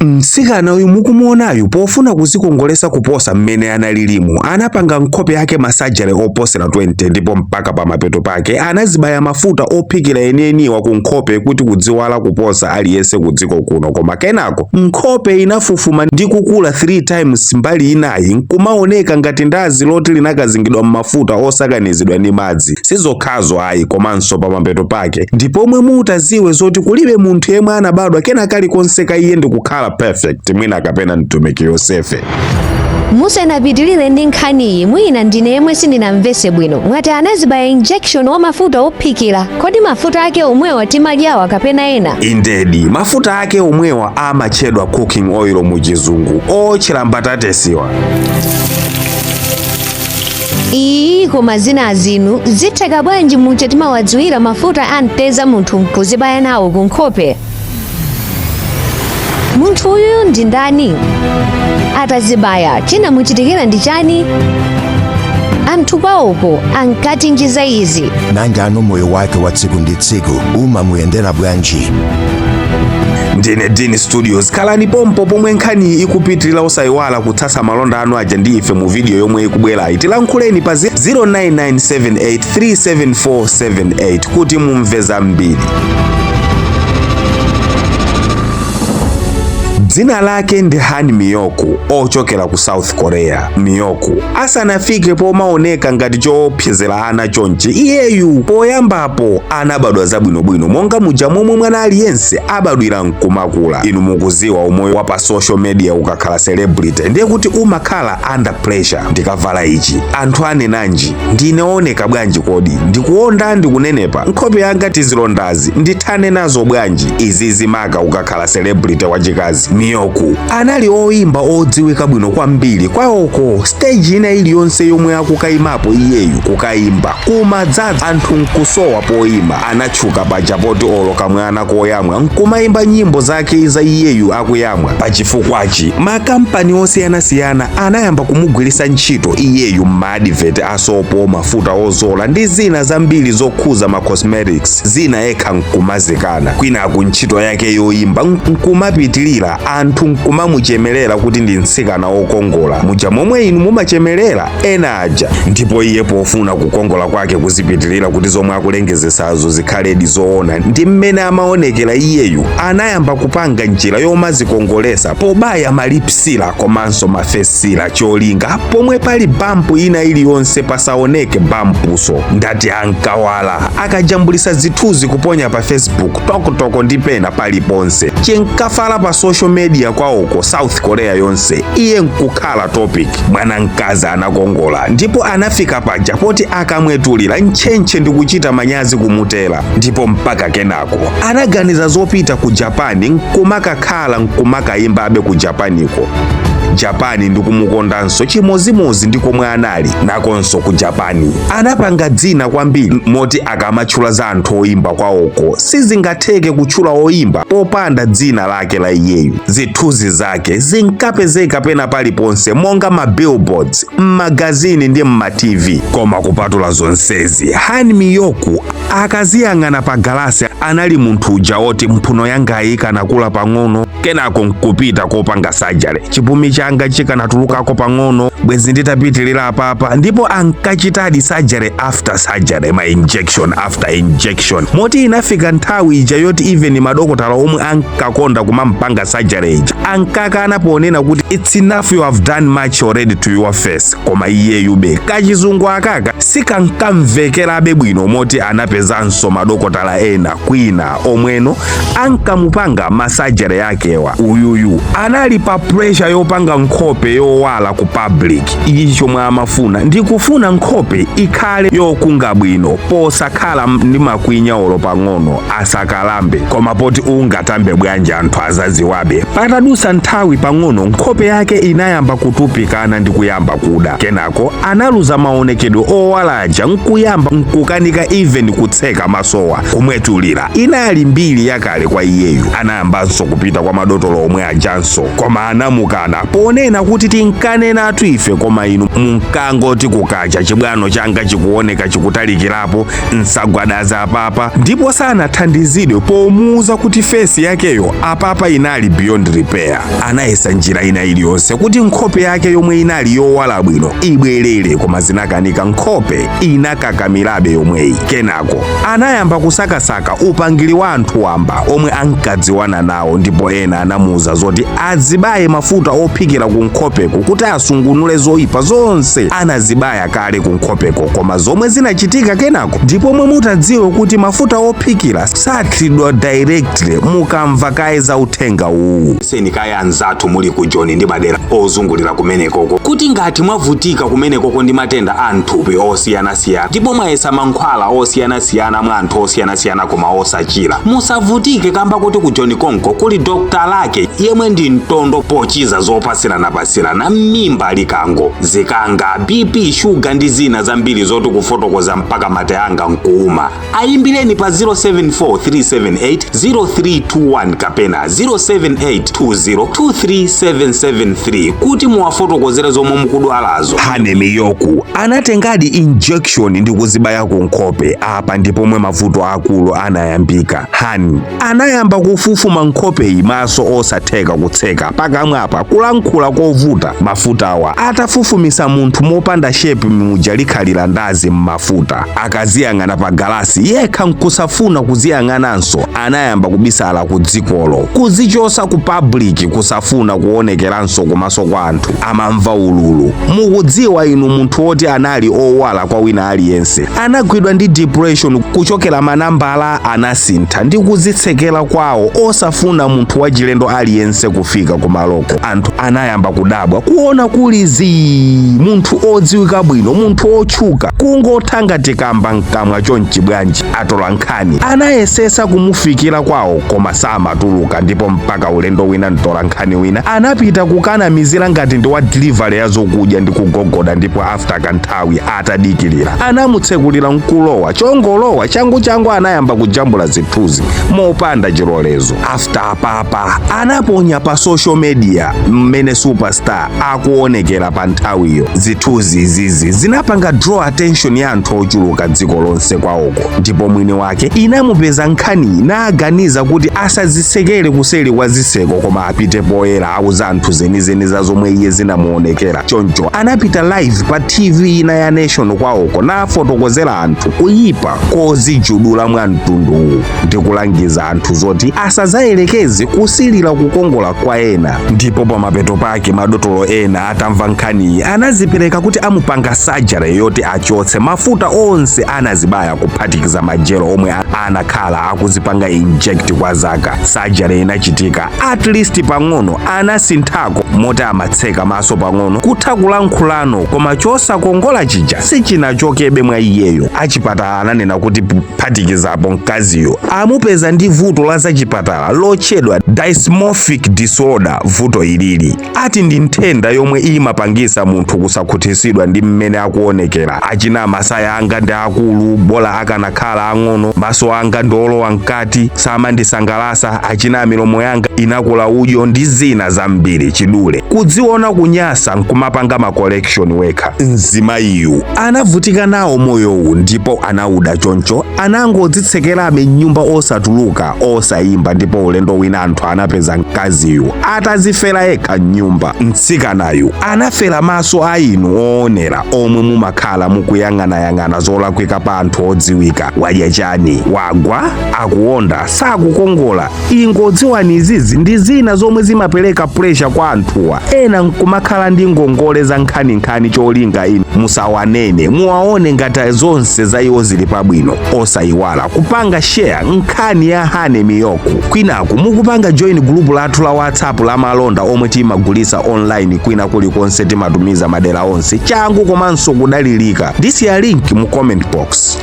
Mtsikana uyu mukumuonayu, pofuna kuzikongolesa kuposa mmene analilimu, anapanga nkhope yake ma surgery oposera 20, ndipo mpaka pamapeto pake anazibaya mafuta ophikira enieniwa ku nkhope kuti kudziwala kuposa aliyense ku dziko kuno. Koma kenako nkhope inafufuma ndi kukula 3 times mbali inayi, nkumaoneka ngati ndazi loti linakazingidwa m'mafuta osakanizidwa ndi madzi. Sizokhazo ayi, komanso pamapeto pake ndipomwe mutaziwe zoti kulibe munthu yemwe anabadwa kena kalikonse ka iye ndikukhala perfect, mwina kapena mtumiki Yosefe. Musanapitilire ndi nkhaniyi, mwina ndine yemwe sindinamvese bwino. Mwati anazibaya injection wa mafuta ophikira? Kodi mafuta ake omwewa timadyawa kapena ena? Indedi, mafuta ake omwewa amatchedwa cooking oil mu Chizungu, otchera mbatatesiwa. Iyi, koma zina zinu zitheka bwanji muja timawadziwira mafuta amteza, munthu nkuzibaya nawo kunkhope? Munthu uyu ndi ndani? Atazibaya chinamuchitikira ndi chani? Anthu kwawoko ankati njiza izi? Nangano moyo wake wa tsiku ndi tsiku umamuyendera bwanji? Ndine Dini Studios. Khalani pompo pomwe nkhani ikupitirira. Osayiwala kutsatsa malonda anu aja ndi ife mu video yomwe ikubwerayi. Tilankhuleni pa 0997837478 kuti mumve zambiri. Dzina lake ndi Han Miyoku, ochokera ku South Korea. Miyoku asanafike pomaoneka ngati choopsezera ana chonchi, iyeyu poyambapo anabadwa zabwinobwino monga muja momwe mwana aliyense abadwira nkumakula. Inu mukuziwa umoyo wa pa social media, ukakhala celebrity ndiye kuti umakhala under pressure. Ndikavala ichi anthu anenanji? Ndine ooneka bwanji? Kodi ndikuonda, ndikunenepa? Nkhope yanga tizilondazi ndithane nazo bwanji? Izi zimaka ukakhala celebrity wachikazi. Miyoku anali oyimba odziwika bwino kwambiri kwawoko. Stage ina iliyonse yomwe akukayimapo iyeyu kukayimba, kumadzaza anthu nkusowa poyima. Anatchuka paja poti olo kamwana koyamwa nkumayimba nyimbo zake za iyeyu akuyamwa. Pachifukwachi makampani osiyanasiyana anayamba kumugwiritsa ntchito iyeyu m'ma advert asopo, mafuta ozola ndi zina zambiri zokhuza ma cosmetics. Zina yekha nkumazikana. Kwinaku ntchito yake yoyimba nkumapitilira, anthu nkumamuchemelera kuti ndi mtsikana wokongola, muja momwe inu mumachemelera ena aja. Ndipo iye pofuna kukongola kwake kuzipitilira kuti zomwe akulengezesazo zikhaledi zoona ndi mmene amaonekera iyeyu, anayamba kupanga njira yomazikongolesa pobaya ma lip sealer komanso ma face sealer, cholinga pomwe pali bump ina iliyonse pasaoneke bump so. Ndati ankawala akajambulisa zithunzi kuponya pa Facebook, TikTok ndi pena paliponse. Chinkafala pa social media kwawoko South Korea yonse, iye nkukhala topic. Mwana mkazi anakongola ndipo anafika paja poti akamwetulira ntchentche ndikuchita manyazi kumutera. Ndipo mpaka kenako anaganiza zopita ku Japan nkumakakhala, nkumakayimbabe ku Japaniko. Japani ndikumukondanso chimozimozi ndi komwe anali nakonso ku Japani. Anapanga dzina kwambiri moti akamatchula za anthu oyimba kwawoko, sizingatheke kutchula oyimba popanda dzina lake la iyeyu. Zithunzi zake zinkapezeka pena paliponse monga ma billboards, m'magazini ndi m'ma TV. Koma kupatula zonsezi, Han Miyoku akaziyang'ana pa galasi anali munthu uja oti mphuno yangayi ikanakula pang'ono, kenako nkupita kopanga surgery, chipumi changa chikanatulukako pang'ono, bwezi nditapitilira apapa. Ndipo ankachitadi surgery after surgery, ma injection after injection, moti inafika nthawi ija yoti even madokotala omwe ankakonda kumampanga surgery ija ankakana ponena kuti, "It's enough, you have done much already to your face." Koma iyeyube kachizungu akaka sikankamvekerabe bwino, moti anapezanso madokotala ena kwina omweno ankamupanga ma surgery akewa. Uyuyu anali pa pressure yopanga nkhope yowala ku public. Ichi chomwe amafuna ndi kufuna nkhope ikhale yokunga bwino, posakhala ndi makwinya olo pang'ono, asakalambe. Koma poti ungatambe bwanji, anthu azaziwabe. Patadusa nthawi pang'ono nkhope yake inayamba kutupikana ndi kuyamba kuda. Kenako analuza maonekedwe owalaja, nkuyamba nkukanika even kutseka masowa, kumwetulira. Inali mbiri yakale kwa iyeyu. Anayambanso kupita kwa madotolo omwe ajanso, koma anamukana. Ponena kuti tinkanenatu ife, koma inu munkangoti kukacha chibwano changa chikuoneka chikutalikirapo, nsagwadaza apapa. Ndipo sanathandizidwe pomuuza kuti face yakeyo apapa inali beyond repair. Anayesa njira ina iliyonse kuti nkhope yake yomwe inali yowala bwino ibwerere, koma zinakanika. Nkhope inakakamirabe yomweyi. Kenako anayamba kusakasaka upangiri wa anthu wamba omwe ankadziwana nawo, ndipo ena anamuuza zoti azibaye mafuta ophikira ku nkhopeko kuti asungunule zoyipa zonse anazibaya kale ku nkhopeko. Koma zomwe zinachitika kenako ndipo mwe mutadziwe kuti mafuta ophikira sathiridwa directly. Mukamva kaye za uthenga uwu. Seni kaya anzathu muli ku Joni ndi madera ozungulira kumenekoko, kuti ngati mwavutika kumenekoko ndi matenda a mthupi osiyanasiyana, ndipo mwayesa mankhwala osiyanasiyana mwa anthu osiyanasiyana koma osachira, musavutike, kamba kuti ku Joni konko kuli Dr. Lake, yemwe ndi mtondo pochiza zopasiranapasirana, m'mimba, likango, zikanga, BP, shuga ndi zina zambiri zoti kufotokoza mpaka mate anga nkuuma. Ayimbireni pa 0743780321 kapena 0782023773 kuti muwafotokozere zomwe mukudwalazo. Hane Miyoku anatengadi injection ndi kuzibaya ku nkhope. Apa ndipomwe mavuto akulu anayambika. Hani anayamba kufufuma nkhopeyi, maso osatheka kutseka, pakamwapa kulankhula kovuta. Mafutawa atafufumisa munthu mopanda shape muja likhalira ndazi m'mafuta. Akaziyang'ana pa galasi yekha nkusafuna kuziyang'ananso. Anayamba kubisala ku dzikolo, kuzichosa ku public, kusafuna kuonekeranso kumaso kwa anthu. Amamva ululu. Mukudziwa inu, munthu woti anali owala kwa wina aliyense anagwidwa ndi depression. Kuchokera manambala anasintha ndi kuzitsekera kwawo, osafuna munthu wachilendo aliyense kufika kumaloko. Anthu anayamba kudabwa kuona kuli zii, munthu odziwika bwino, munthu otchuka, kungotha ngati kamba mkamwa chonchi bwanji? Atola nkhani anayesesa kumufikira kwawo koma samatuluka, ndipo mpaka ulendo wina mtola nkhani wina anapita kukanamizira ngati ndi wa delivery ya zokudya ndi kugogoda, ndipo after kanthawi atadikilira anamutsekulira nkulowa. Chongolowa changu changu anayamba kujambula zithunzi mopanda chilolezo. After apapa anaponya pa social media mmene superstar akuonekera pa nthawiyo. Zithunzi izizi zinapanga draw attention ya anthu ochuluka dziko lonse kwawoko, ndipo mwini wake inamupeza nkhaniyi naganiza kuti asazisekere kuseri kwa ziseko, koma apite poyera auza anthu zenizeni za zomwe iye zinamuonekera. Choncho anapita live pa TV ina ya nation kwawoko nafotokozera anthu kuyipa kozijudula mwa mtunduwu ndi kulangiza anthu zoti asazayelekeze kusilira kukongola kwa ena. Ndipo pamapeto pake madotolo ena atamva nkhaniyi anazipereka kuti amupanga surgery yoti achotse mafuta onse anazibaya, kuphatikiza majelo omwe anakhala akuzipanga inject kwa zaka. Surgery inachitika, at least pang'ono anasinthako, moti amatseka maso pang'ono, kutha kulankhulano, koma chosakongola chija sichinachokebe mwa iyeyo. Achipatala ananena kuti kuphatikizapo mkaziyo amupeza ndi vuto la zachipatala lotchedwa dysmorphic disorder. Vuto ilili ati ndi nthenda yomwe imapangisa munthu kusakhutitsidwa ndi mmene akuonekera. Achina masaya anga ndi akulu, bola akanakhala ang'ono, maso anga ndi olowa mkati, samandisangalasa, achina milomo yanga inakula udyo ndi zina zambiri. Chidule kudziona kunyasa nkumapanga ma correction wekha. Mzimayiyu anavutika nawo moyowu ndipo anauda, choncho anangodzitsekerabe mnyumba, osatuluka, osayimba. Ndipo ulendo wina anthu anapeza mkaziyu atazifera yekha mnyumba. Mtsikanayu anafera maso a inu oonera omwe mumakhala mukuyang'anayang'ana zolakwika pa anthu odziwika. Wadya chani? Wagwa? Akuwonda? Sakukongola? Ingodziwani, izizi ndi zina zomwe zimapereka pressure kwa anthuwa. Ena nkumakhala ndi ngongole za nkhaninkhani, cholinga inu musawanene, muwaone ngati zonse za iwo zili pabwino. Osayiwala kupanga share nkhani ya Hane Miyoko, kwinaku mukupanga join group lathu la WhatsApp la malonda omwe timagulisa online kwina kulikonse. Timatumiza madera onse changu komanso kudalirika. Ndisiya link mu comment box.